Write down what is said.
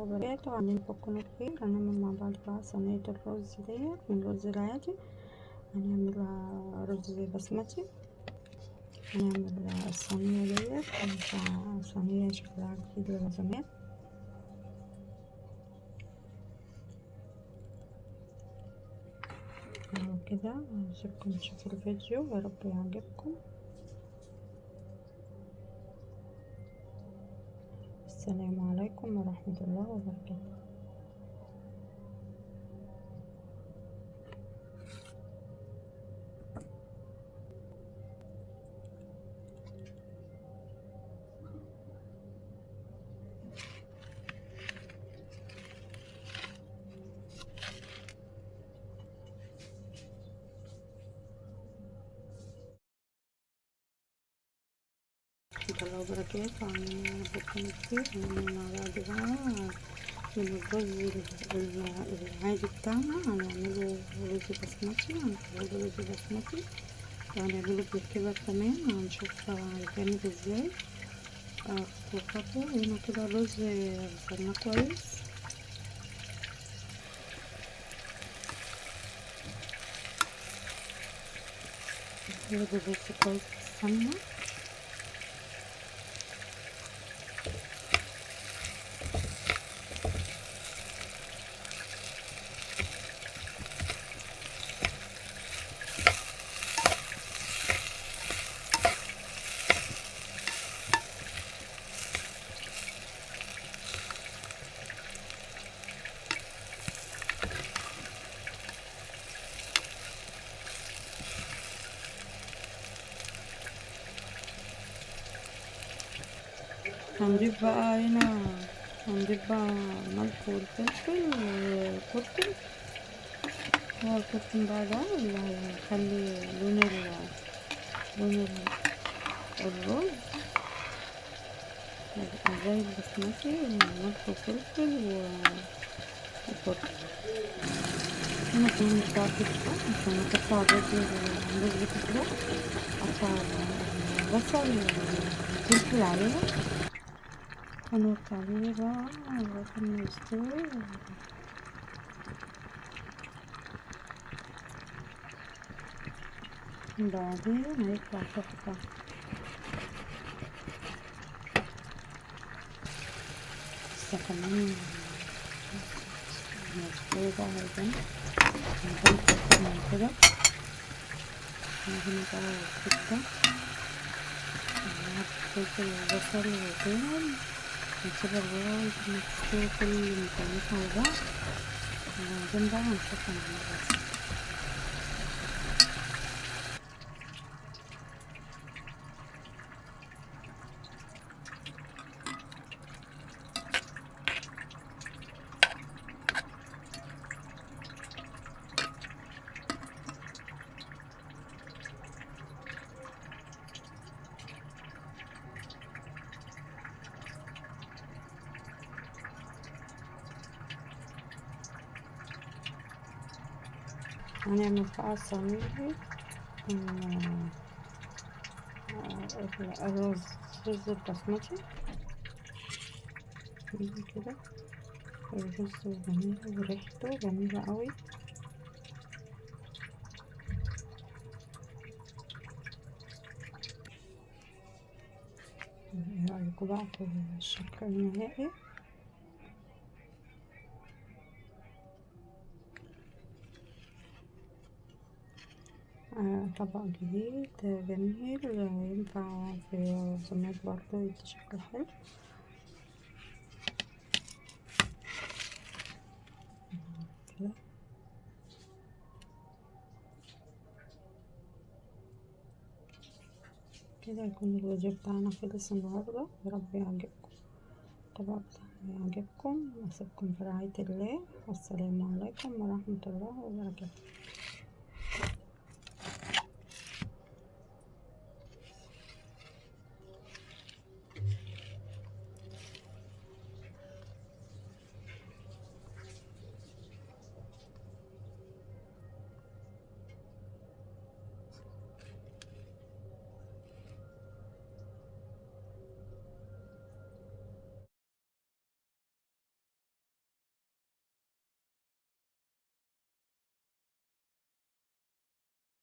وبركاته. عاملين تكونوا بخير. هنعمل مع بعض بقى صينية الرز ديت من الرز العادي. هنعمل رز بسمتي. هنعمل الصينية ديت صينية شكلها جديد للعزومات. اهو كده هسيبكم تشوفوا الفيديو، يا رب يعجبكم. السلام عليكم ورحمة الله وبركاته. الله وبركاته. عاملين يا رب تكونوا بخير. هنعمل مع بعض بقى من الرز العادي بتاعنا، هنعمله رز بسمتي، هنحوله رز بسمتي وهنعمله بالكبر كمان. هنشوف هيتعمل ازاي خطوة خطوة. هنا كده الرز غسلناه كويس. نقلب الرز كويس في السمنة. هنضيف بقى هنا، هنضيف بقى ملح والفلفل والكركم. هو الكركم بقى ده اللي هيخلي لون لون الرز هيبقى زي البسمتي، ملح وفلفل وكركم. هنا كمان بتاع كده عشان نقطع الرز كده، قطع البصل والفلفل عليها. هنوطي عليه بقى لغاية ما يستوي. بعدين هيطلع تحفة. لسه كمان مستوي بقى، هيبان أكتر من كده. هنا بقى الكفتة، فلفل وبصل وتوم، نسيبها لغاية ما تستوي كل المكونات مع بعض. وبعدين بقى هنشوف هنعمل ايه. هنعمل بقى صينية الرز، رز البسمتي كده. الرز جميل وريحته جميلة قوي. ايه رأيكم بقى في الشكل النهائي؟ طبق جديد جميل ينفع في عزومات برضه، يدي شكل حلو. كده كده يكون الفيديو بتاعنا خلص النهارده. يا رب يعجبكم الطبق بتاعنا، يعجبكم. اسيبكم في رعاية الله، والسلام عليكم ورحمة الله وبركاته.